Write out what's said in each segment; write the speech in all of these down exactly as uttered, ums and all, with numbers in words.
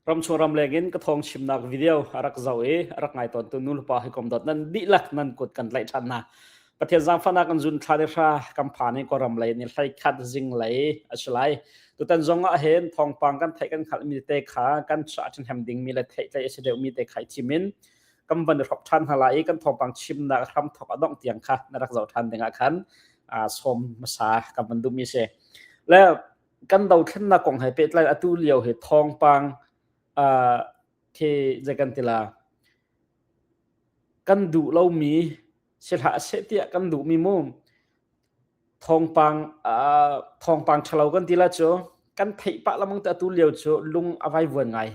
Ramchung ramleng in ka thawngchimnak video a rak zoh i a rak ngaitawntu nu le pa hi komdawt nan dihlak nan kut kan tlaih ṭhan hna. Pathian zaangfahnak kan zun thla ni hra kan phan i Kawlram lei ni hleikhat zinglei a si lai. Tutan zongah hin thawngpang kan theih kan hngalh mi te kha kan cah ṭhahnem dingmi le theih tlaih a si deuh mi te kha i thim in kan van i hrawp ṭhan hna lai i kan thawngpang chimnak hramthawk a dongh tiang kha na rak zoh ṭhan dingah khan, aa, sawm hmasa kan van duhmi a si. Le kan dothlennak kong he pehtlai atu lio hi thawngpang, aa, khi zei kan ti la, kan duh lomi si hlah seh tiah kan duhmi mu thawngpang, aa, thawngpang ṭhalo kan ti la cu kan theih pah lamang te atu lio cu lung a vaivuan ngai.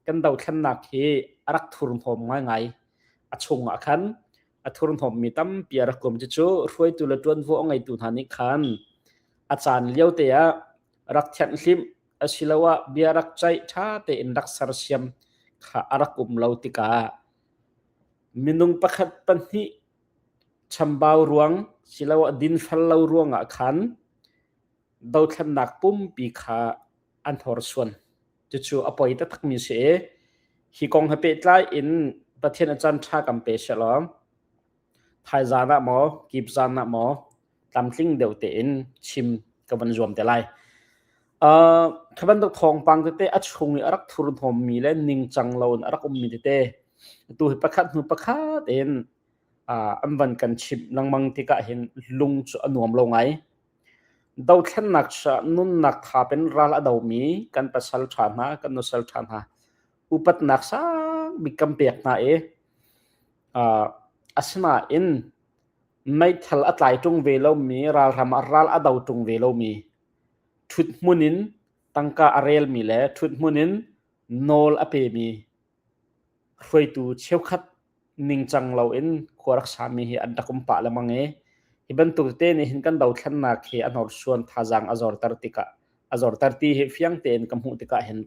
Kan dothlennak hi a rak thurhnawm ngaingai. A chungah khan a thurhnawmmi tampi a rak um. Cucu hruaitu le ṭuanvo a ngeitu hna nih khan a caan lio te ah rak thianhhlimh, asiloah bia rak ceih ṭha tein rak sersiam kha a rak um lo tikah minung pakhat pahnih chambau ruang, siloah dinfal lo ruangah khan dothlennak pumpi kha an hnorsuan. Cucu a poi taktakmi si i, hi kong he pehtlai in Pathian a caan ṭha kan pe seh law, thaizan ah maw, kipzan ah maw, tlamtling deuh tein chim ka van zuam te lai. Aa, kha bantuk thawngpang tete a chung i a rak thurhnawmmi le ningcang loin a rak ummi tete, atu hi pakhat hnu pakhat in, aa, an van kan chimh lengmang tikah hin lung cu a nuam lo ngai. Dothlennak cu nunnak thap in ral a domi kan pasal ṭha hna, kan nusal ṭha hna upatnak sang bik kan pek hna i, aa, asinain meithal a tlai ṭung ve lomi, ralhram ah ral a do ṭung ve lomi, ṭhuthmun in tangka a relmi le ṭhuthmun in nawl a pemi hruaitu cheukhat ningcang loin khua rak sami hi an rak um pah lengmang i, hi bantuk te nih hin kan dothlennak hi a hnorsuan thazaang a zorter tikah, a zorter ti hi fiang tein ka hmuh tikah hin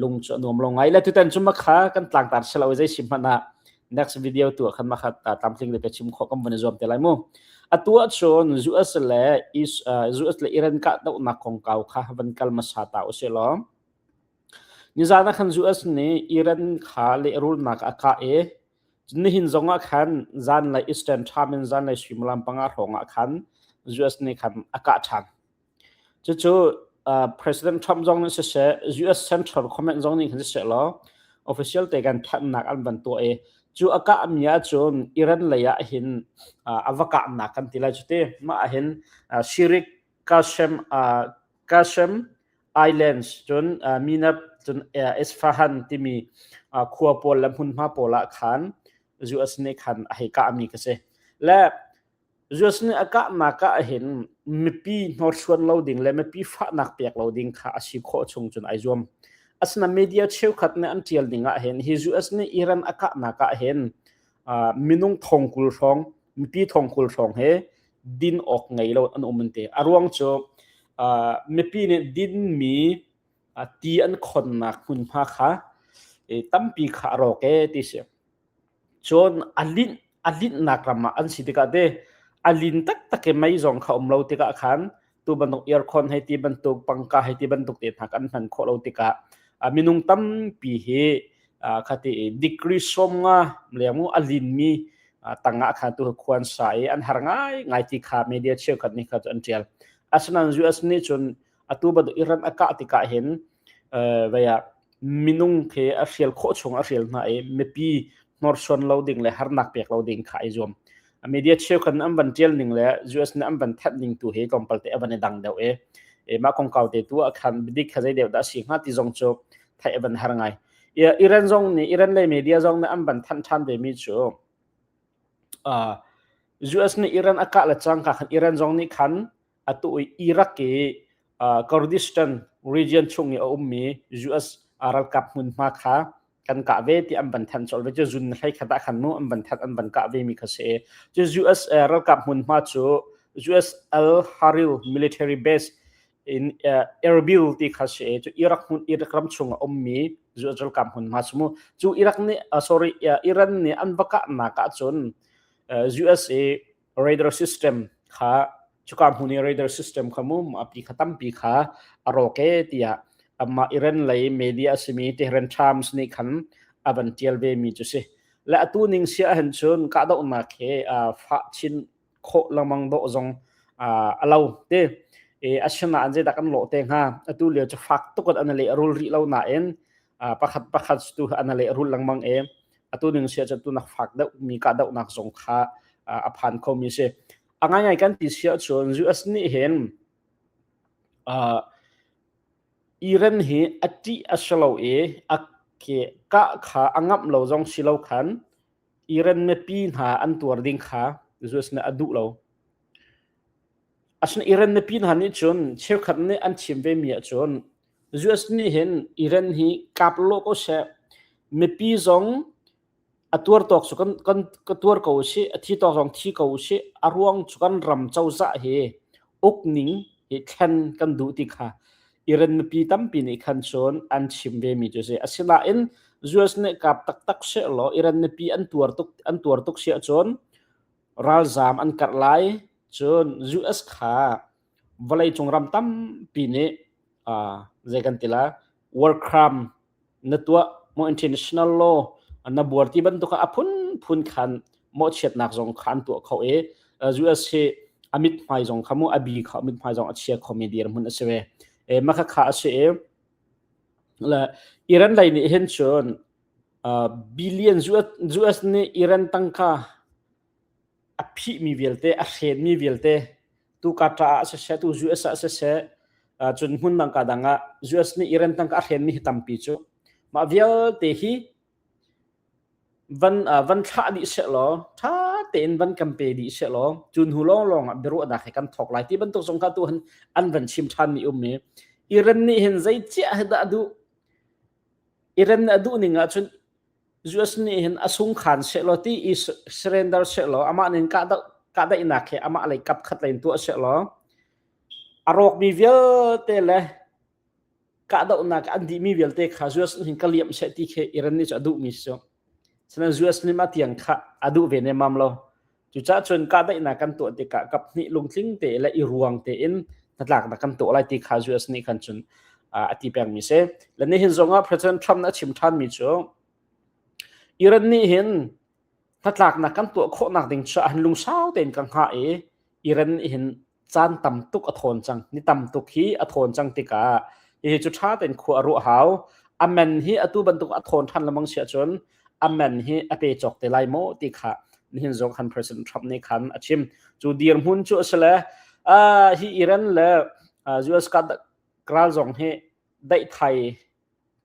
lung cu a nuam lo ngai. Le tutan cu makha kan tlangtar si lo i zei si hmanh ah next video tu ah khan makha, aa, tlamtling te ka chim khawh kan van i zuam te lai mu. Atu ah cun U S le Is-, aa, U S le Iran kahdohnak kongkau kha van kal hmasa ta u sih law. Nizan ah khan U S nih Iran kha lehrulnak a kah i, nihin zongah khan zanlei Eastern Time in zanlei suimilam panga hrawngah khan U S nih khan a kah ṭhan. Cucu, aa, President Trump zong nih siseh, U S Central Command zong nih khan siseh law, official te kan thanhnak an van tuah i, cu a kahmi ahcun Iran lei ah hin, aa, a va kahnak kan ti lai cu ti. Mah ah hin, aa, Sirik Qasem, aa, Qasem Islands, cun, aa, Minab, cun, aa, Isfahan timi, aa, khua pawl le hmunhma pawl ah khan U S nih khan a hei kahmi ka si. Le U S nih a kahnak ah hin mipi hnorsuan lo ding le mipi fahnak pek lo ding kha a si khawh chung cun aa zuam. Asinain media cheukhat nih an ṭial ding ah hin hi U S nih Iran a kahnak ah hin, aa, minung thongkul hrawng, mipi thongkul hrawng he din awk ngei lo an um an ti. A ruang cu, aa, mipi nih dinmi, aa, ti an khonnak hmunhma kha, eh, tampi kha a rawk e ti si. Cun a lin, a linnak ram ah an si tikah te, a lin taktak i mei zong kha um lo tikah khan, tu bantuk aircon hei ti bantuk, pangka hei ti bantuk te hna kan hman khawh lo tikah, aa, minung tampi hi, aa, kha ti degree sawmnga leng mu a linmi, aa, tangah khan tu khuan sa i an har ngai ngai ti kha media cheukhat nih kha cu an ṭial. Asinain U S nih cun atu bantuk Iran a kah tikah hin, aa, vaya minung khi a hrial khawh chung a hrial hna i mipi hnorsuan lo ding le harnak pek lo ding kha aa zuam. A media cheukhat an van ṭial ning le U S nih an van thanh ning tu hi tlawmpal te a van i dang deuh i, e, mah kongkau te tu ah khan bidik kha zei deuh dah a si hnga ti zong cu theih a van har ngai. I, Iran zong nih, Iran lei media zong nih an van thanh ṭhan vemi cu, aa, U S nih Iran a kah le cang kha khan Iran zong nih khan atu i Iraq i, aa, Kurdistan region chung i a ummi U S, aa, ralkap hmunhma kha kan kah ve ti an van thanh colh ve cu, zun hleikhat ah khan nu an van thanh, an van kah vemi kha si. Cu U S, aa, ralkap hmunhma cu U S Al Haril military base in, aa, Erbil ti kha si. Cu Iraq hmun, Iraq ram chung a ummi U S ralkap hmunhma cu mu. Cu Iraq nih, aa, sorry, aa, Iran nih an va kahnak ahcun, aa, U S i radar system kha, cuka hmun i radar system kha mu, a pi kha tampi kha a rawk e, tiah, amah Iran lei media a simi Tehran Times nih khan a van tial ve mi cu si. Le atu ning sia hin cun kahdohnak he, aa, fah chin khawh lengmang dawh zong, aa, a lo te. E, asinain zeidah kan lawh te hnga? Atu lio cu fak tuk in an leh rul rih lo nain, aa, pakhat pakhat cu tu an leh rul lengmang e. Atu ning sia cu tu nak fak deuh mi kahdohnak zong kha, aa, a phan kho mi si. A ngaingai kan ti sia cun U S nih hin, aa, Iran hi a ṭih a si lo i a ke-, kah kha a ngamh lo zong si lo khan Iran mipi hna an tuar ding kha U S nih a duh lo. Asinain Iran mipi hna nih cun cheukhat nih an chim ve mi ahcun U S nih hin Iran hi kap law ko seh, mipi zong a tuar tawk cu kan, kan, ka tuar ko u sih, a thi tawk zong thi ko u sih, a ruang cu kan ram cozah hi uk ning hi thlen kan duh ti kha Iran mipi tampi nih khan cun an chim ve mi cu si. Asinain U S nih kap taktak seh law, Iran mipi an tuar tuk, an tuar tuk si ahcun ralzam an karh lai. Cun U S kha vawleicung ram tampi nih, aa, zei kan ti lai, war crime na tuah maw, international law na buar ti bantuk a phunphun khan mawhchiatnak zong kha an tuah kho i, aa, U S hi a mithmai zong kha mu, a bi kha mithmai zong a chia khomi dirhmun a si ve. E, mah kha kha a si i, le Iran lei nih hin cun, aa, billion U S, U S nih Iran tangka a phihmi vialte, a hrenmi vialte, tu Qatar ah a siseh, tu U S ah a siseh, aa, cun hmun dangka dang ah U S nih Iran tangka a hrenmi hi tampi cu mah vialte hi van, aa, van thlah dih seh law, ṭha tein van kan pe dih seh law, cun hnu lawnglawng ah biaruahnak he kan thawk lai ti bantuk zong kha tu han an van chim ṭhanmi um i Iran nih hin zei cia he dah duh, Iran nih a duh ning ahcun U S nih hin a sungkhan seh law ti i s-, surrender seh law, amah nih hin kahdah-, kahdaihnak he amah lei kap khat lei in tuah seh law, a rawkmi vialte le kahdohnak an dihmi vialte kha U S nih hin ka liamh seh ti khi Iran nih cu a duhmi si cu. Sinain U S nih mah tiang kha a duh ve nemam lo. Cucaah cun kahdaihnak kan tuah tikah kap hnih lungtling te le i ruang tein hnatlaknak kan tuah lai ti kha U S nih khan cun, aa, a ti pengmi si. Le nihin zongah President Trump nih a chim ṭhanmi cu Iran nih hin hnatlaknak kan tuah khawhnak ding caah hin lungsau tein ka hngah i Iran nih hin caan tam tuk a thawn cang, ni tam tuk hi a thawn cang tikah hihi cu ṭha tein khua a ruah hau. A men hi atu bantuk a thawn ṭhan lengmang si ahcun a men hi a pe cawk te lai maw ti kha nihin zong khan President Trump nih khan a chim. Cu dirhmun cu a si le, aa, hi Iran le, aa, U S ka ral zong hi daihthai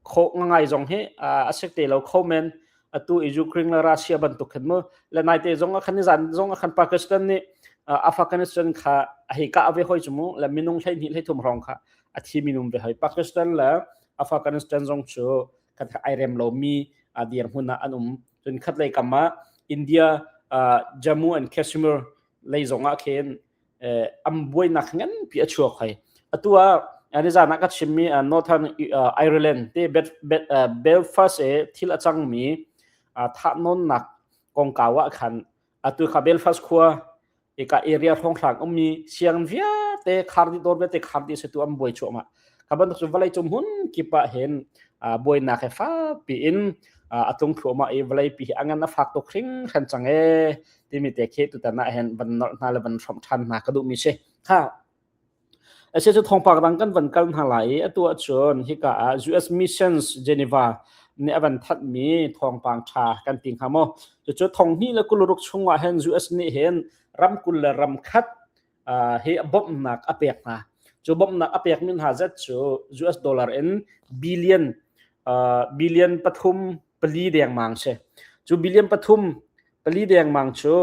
khawh ngaingai zong hi, aa, a sek te lo kho men, atu i Ukraine le Russia bantuk khin mu. Le naite zong a khan, nizan zong a khan Pakistan nih, aa, Afghanistan kha a hi kah a ve hoi cu mu, le minung hleihnih hleithum hrawng kha a thi minung ve hoi. Pakistan le Afghanistan zong cu khat ai rem lo mi, aa, dirhmun ah an um. Cun khatlei kam ah India, aa, Jammu and Kashmir lei zong ah khin, eh, an buainak nganpi a chuak hoi. Atu ah, ah, nizan ah ka chimmi, ah, Northern, ah, Ireland te Bet-, Bet-, ah, Belfast e thil a cangmi, ah, thahnawnnak kongkau ah khan atu kha Belfast khua i ka area hrawnghrang ummi siang vialte khar dih, dawr vialte khar dih si tu an buai chuahmah. Kha bantuk cu vawleicung hmun kip ah hin, aa, buainak he fakpi in, aa, a tlung thluahmah i vawleipi hi a ngan a fak tuk hringhran cang e timi te khi tutan ah hin van nolh hna le van hrawmh ṭhan hna ka duhmi si. Kha. Asi cu thawngpang dang kan van kal hna lai i atu ahcun hika ah U S Missions Geneva nih a van thatmi thawngpang ṭha kan ti hnga maw? Cucu thonghnih le kul ruk chungah hin U S nih hin ram kul le ram khat, aa, hi bawmhnak a pek hna. Cu bawmhnak a pekmi hna zat cu U S dollar in billion, aa, billion pathum pali dengmang si. Cu billion pathum pali dengmang cu,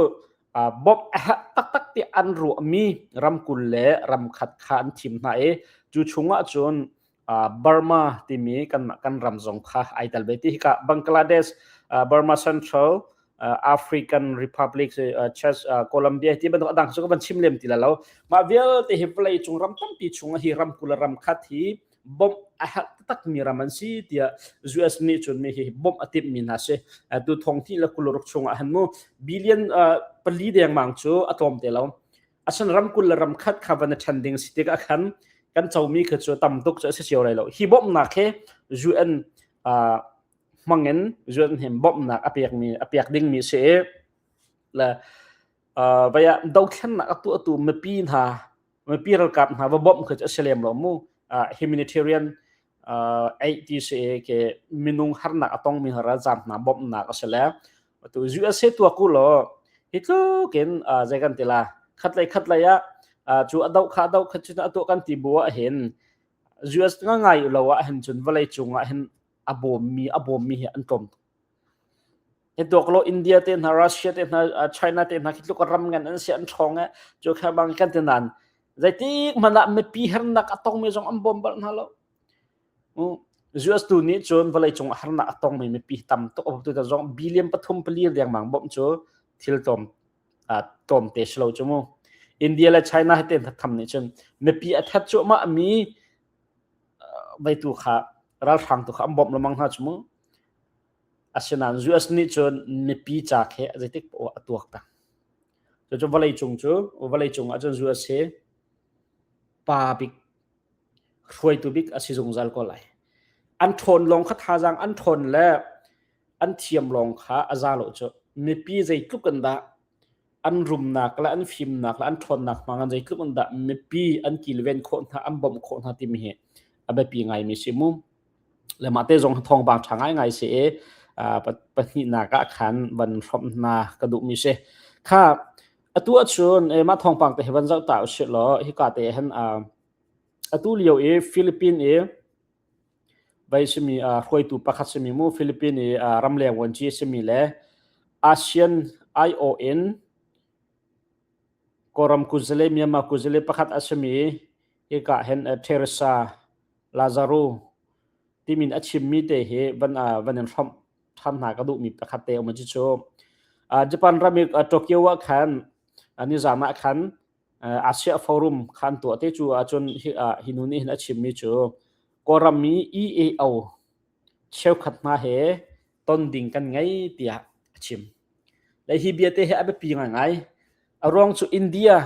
aa, bawmh a herh taktak tiah an ruahmi ram kul le ram khat kha an thim hna i cu chungah cun, aa, Burma timi kan, kan ram zong kha aa tel ve ti. Hika Bangladesh, aa, Burma Central, aa, African Republic, aa, Czech, aa, Colombia ti bantuk a dang cu ka van chim lem ti lai lo. Mah vialte hi vawleicung ram tampi chungah hi ram kul le ram khat hi bawmh a herh taktakmi ram an si tiah U S nih cun mi hi bawmh a timhmi hna si. Aa, tu thonghnih le kul ruk chungah hin mu billion, aa, pali dengmang cu a tlawm te lo. Asinain ram kul le ram khat kha van i ṭhen ding si tikah khan kan comi kha chu tam tuk chu a si cio lai lo. Hi bawmhnak he U N, aa, hmangin U N hin bawmhnak a pek mi, a pek ding mi si e. Le, aa, vai ah dothlennak a tu, a tu mipi hna, mipi ralkap hna va bawmh kha chu a si lem lo mu. Aa, humanitarian, aa, aid ti si e, ke minung harnak a tongmi hna ralzam hna bawmhnak a si le. A tu U S A tuak u law, hi tlukin, aa, zei kan ti la, khatlei khatlei ah, aa, cu a doh kha, a doh kha cu a tuah kan ti bu ah hin, U S nga ngai lo ah hin cun vawlei cung ah hin a bawmmi, a bawmmi hi an tlawm. Hi tuak law, India te hna, Russia te hna, aa, China te hna, khi tluk ram ngan an si, an ṭhawng eh, cu kha bang kan ti nan. Zeitik hmanh ah mipi harnak a tongmi zong an bawm bal hna lo. U, U S tu nih cun vawlei cung harnak a tongmi mipi tam tuk a bawmtu te zong billion pathum pali lengmang bawmh cu thil tlawm, aa, tlawmte si lo cu mu. India le China hi te hna tham nih cun mipi a that cuahmah mi, aa, veitu kha, ralhrang tu kha an bawmh lengmang hna cu mu. Asinain U S nih cun mipi ca khe zeitik paoh a tuak ta. Cucu vawlei cung cu, vawlei cung ah cun U S hi pa bik, hruaitu bik a si zungzal ko lai. An ṭhawn lawng kha thazaang an ṭhawn le an thiam lawng kha a za lo cu. Mipi zeitluk an dah, an rumnak le an fimnak le an ṭhawnnak hmang an zeitluk an dah, mipi an kilven khawh hna, an bawmh khawh hna timi hi a biapi ngaimi si mu. Le mahte zong thawngpang ṭha ngaingai si e, aa, pa-, pahnihnak ah khan van hrawmh hna ka duhmi si. Kha, atu ahcun, eh, mah thawngpang te hi van zoh ta u sih law, hi ka te hin, aa, atu lio i Philippine i vai simi, aa, hruaitu pakhat simi mu, Philippine i, aa, ramleng vuanci simi le ASEAN aiawh in Kawlram kuzale, Myanmar kuzale pakhat a simi, hi ka hin, aa, Teresa Lazaro timin a chimmi te hi van, aa, van in hrawmh ṭhan hna ka duhmi pakhat te a um a cucu. Aa, Japan ram i, aa, Tokyo ah khan, aa, nizan ah khan, aa, Asia Forum khan tuah te cu ahcun hi, aa, hi nu nih hin a chimmi cu Kawlram i E A O cheukhat hna he ton ding kan ngei tiah a chim. Le hi bia te he a biapi ngaingai. A ruang cu India,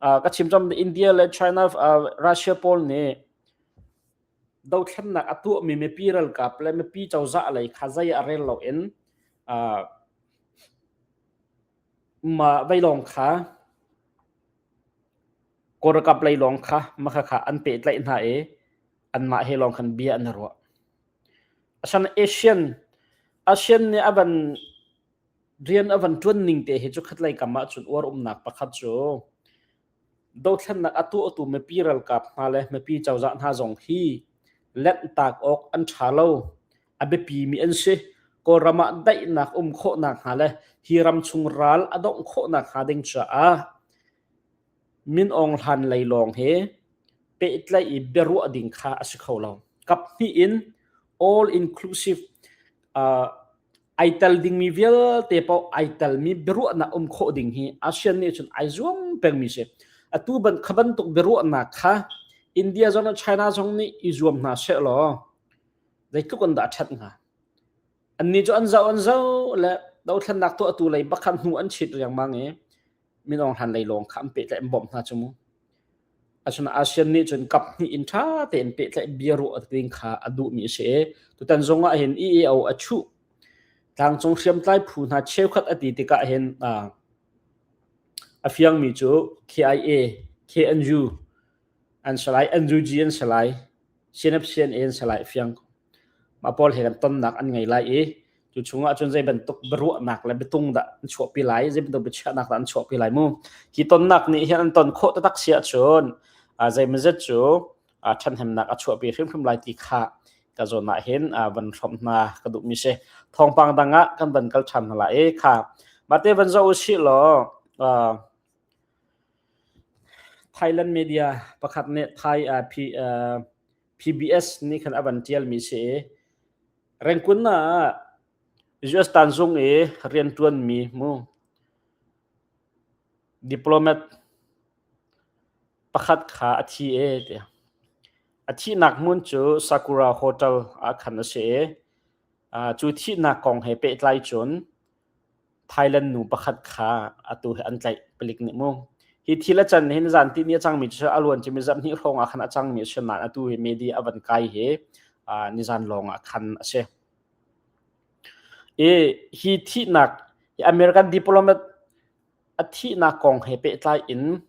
aa, ka chim cam India le China, aa, Russia pawl nih dothlennak a tuahmi mipi ralkap le mipi cozah lei kha zei a rel lo in, aa, mah vei lawng kha, Kawl ralkap lei lawng kha, mah kha kha an pehtlaih hna i, anmah he lawng khan bia an ruah. Asan ASEAN, ASEAN nih a van rian a van ṭuan ning te hi cu khatlei kam ah cun uar umnak pakhat cu dothlennak a tuahtu mipi ralkap hna le mipi cozah hna zong hi lenhtak awk an ṭha lo, a biapi mi an si. Kawlram ah daihnak um khawhnak hna le hi ramchung ral a dongh khawhnak hna ding caah Min Aung Hlaing lei lawng hi pehtlaih i biaruah ding kha a si kho lo. Kap hnih in all inclusive, aa, aa tel dingmi vialte paoh aa telmi biaruahnak um khawh ding hi ASEAN nih cun aa zuam pengmi si. Atu ban, kha bantuk biaruahnak kha India zong le China zong nih i zuam hna sehlaw, zeitluk an dah ṭhat hnga. Annih cu an zoh, an zoh le dothlennak tuahtu lei pakhat hnu an chit riangmang i Min Aung Hlaing lei lawng kha an pehtlaih, an bawmh hna cu mu. Asinain ASEAN nih cun kap hnih in ṭha tein pehtlaih biaruah ding kha a duhmi a si. Tutan zongah hin E A O a chuh tlangcung hriamtlai phu hna cheukhat a ti tikah hin, aa, a fiangmi cu K I A, K N U an si lai, N U G an si lai, C N F C N A an si lai a fiang. Mah pawl he kan tonnak an ngei lai i, cu chungah cun zei bantuk biaruahnak le biatung dah an chuahpi lai, zei bantuk biachiahnak dah an chuahpi lai mu. Hi tonnak nih hin an ton khawh taktak si ahcun, aa, zeimawzat cu, aa, ṭhathnemnak a chuahpi hrimhrim lai ti kha ka zawn ah hin, aa, van hrawmh hna ka duhmi si. Thawngpang dang ah kan van kal ṭhan hna lai i kha. Mahte van zoh u sih law, aa, Thailand media pakhat nih Thai, aa, P-, aa, P B S nih khan a van ṭialmi si i, Rangoon ah U S tan zung i rianṭuanmi mu diplomat pakhat kha a thi e, tiah. A thihnak hmun cu Sakura Hotel ah khan a si e. Aa, cu thihnak kong he pehtlai cun Thailand nu pakhat kha atu he an tlaih palik nih mu. Hi thil a can hin zan ti ni a cang mi chu a luan ci mi zam ni hlong a khan a cang mi chu nan a tu hi media a van kai hi, a, ni zan long a khan a se. E, hi thi nak, hi American diplomat a thi nak kong he pe tlai in,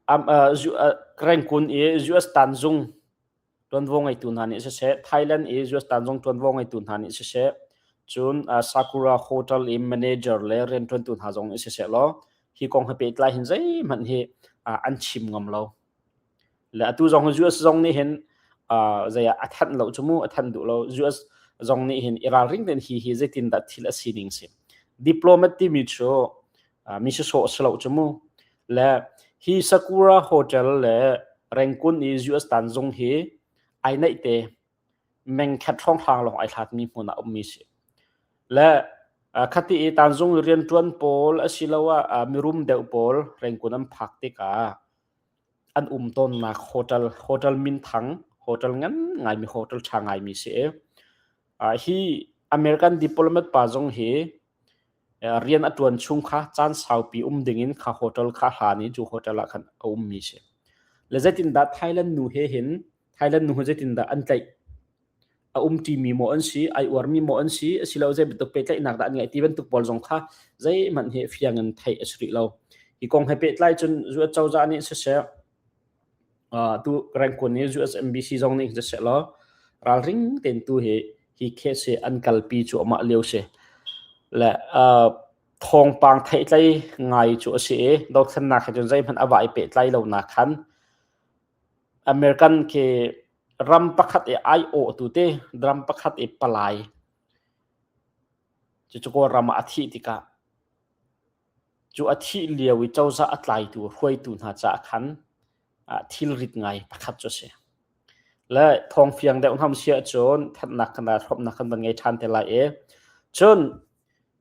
am, a, zu, a, Rangoon i U S tan zung tuan vong ai tu hna ni sese, Thailand i U S tan zong tuan vong ai tu hna ni sese, chun, a, Sakura Hotel i manager le rian tuan tu hna zong ni sese lo. Hi kong he pe tlai hin zei man hi, a, an chim ngam lo. Le atu zong U S zong ni hin, a, zei a, a than lo chu mu, a than duh lo. U S zong ni hin i ral ring den hi hi zei tin dah thil a si ning si. Diplomat ti mi chu, a, mi si so si lo chu mu. Le hi Sakura Hotel le Rangoon i U S tan zong hi ai naih te meng khat hrawng hlang long ai hlat mi hmun a um mi si. Le, a, khati i tan zong rian tuan pawl a si lo a, a, mi rum deuh pawl Rangoon an phak tik a, an um ton nak hotel, hotel min thang, hotel ngan ngai mi, hotel cha ngai mi si e. A, hi American diplomat pa zong hi, a, rian a tuan chung kha, caan saupi um dingin kha hotel kha hla ni cu hotel ah khan a um mi si. Le zeitin dah Thailand nu he hin, Thailand nu he zeitin dah an tlaih a um ti mi maw an si, ai uar mi maw an si, a si lo zei bantuk pe tlaih nak dah an ngai ti bantuk pawl zong kha, zei man he fiang an theih a si rih lo. Hi kong he pe tlai cun U S cozah ni sese, a, tu Rangoon ni U S embassy zong ni sese lo. Ral ring ten tu hi, hi case an kalpi cu amah lio si. Le, a, thawngpang theih tlai ngai cu a si e, dothlennak he cun zei man a vai pe tlai lo nak khan, American khi ram pakhat i ai aw tu te, ram pakhat i palai. Cucu ko ram a thih tikah, cu a thih lio i cozah a tlai tu, hruai tu hna caah khan, a, thil rit ngai pakhat cu a si. Le thawng fiang deuh hnam si ahcun, thanhnak kan dah, hrawmhnak kan van ngei ṭhan te lai e. Cun,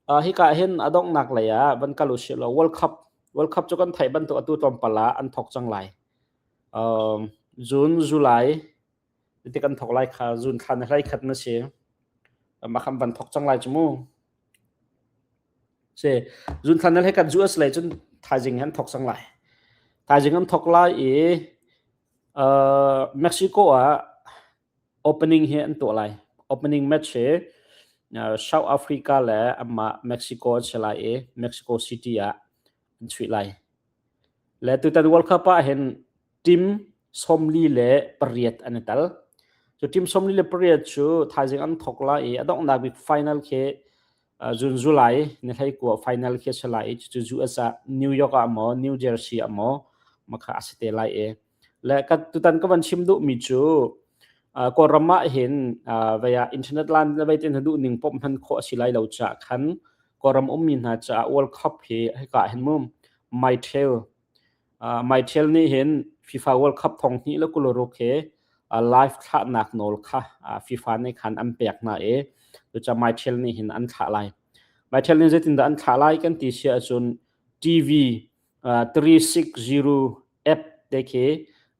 a, hika hin a donghnak lei ah van kal u si lo. World Cup, World Cup cu kan theih bantuk atu tlawmpal ah an thawk cang lai. Um, June, July, ti kan thawk lai kha, June thla ni hleikhat na si. Mah khan van thawk cang lai cu mu. Si, June thla ni hleikhat U S lei cun thaizing he an thawk cang lai. Thaizing an thawk lai i, uh, Mexico ah opening hi an tuah lai. Opening match hi, uh, South Africa le amah Mexico an si lai i, Mexico City ah an chuih lai. Le tutan World Cup ah hin team sawmli le pariat an i tel. Cu team sawmli le pariat cu thaizing an thawk lai i, a donghnak bik final khi, uh, June, July ni hleikua final khi a si lai i, cucu U S ah New York ah maw, New Jersey ah maw, mah kha a si te lai i. Le ka tutan ka van chim duh mi cu, uh, Kawlram ah hin, uh, vei ah internet lan le vei tin duh ning pawh hman khawh a si lai lo caah khan, Kawlram ummi hna caah World Cup hi hika hin mu, Mytel, uh, Mytel nih hin FIFA World Cup thong hnih le kul ruk hi, uh, live thlahnak nawl kha, uh, FIFA nih khan an pek hna i, cucaah Mytel nih hin an thlah lai. Mytel nih zeitindah an thlah lai kan ti si ahcun T V, uh, three six zero app te khi,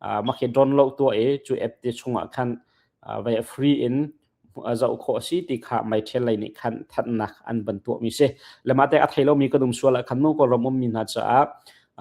uh, mah khi download tuah i, cu app te chungah khan, uh, vei free in, uh, zoh khawh a si ti kha Mytel lei nih khan thanhnak an van tuah mi si. Le mah te a thei lo mi kan um sual ah khan mu Kawlram ummi hna caah,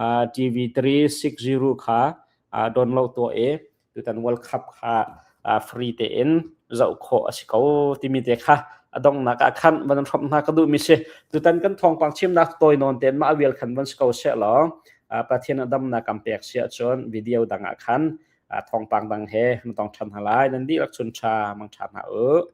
uh, T V three six zero kha, uh, download tuah i, tutan World Cup kha, uh, free tein zoh khawh a si ko timi te kha a donghnak ah khan van hrawmh hna ka duh mi si. Tutan kan thawngpang chimnak tawi nawn tein mah a vial khan van si ko seh law, uh, Pathian a damnak kan pek si ahcun video dang ah khan, uh, thawngpang dang he na tong ṭhan hna lai, nan dihlak cun ṭha mang ṭhan hna u.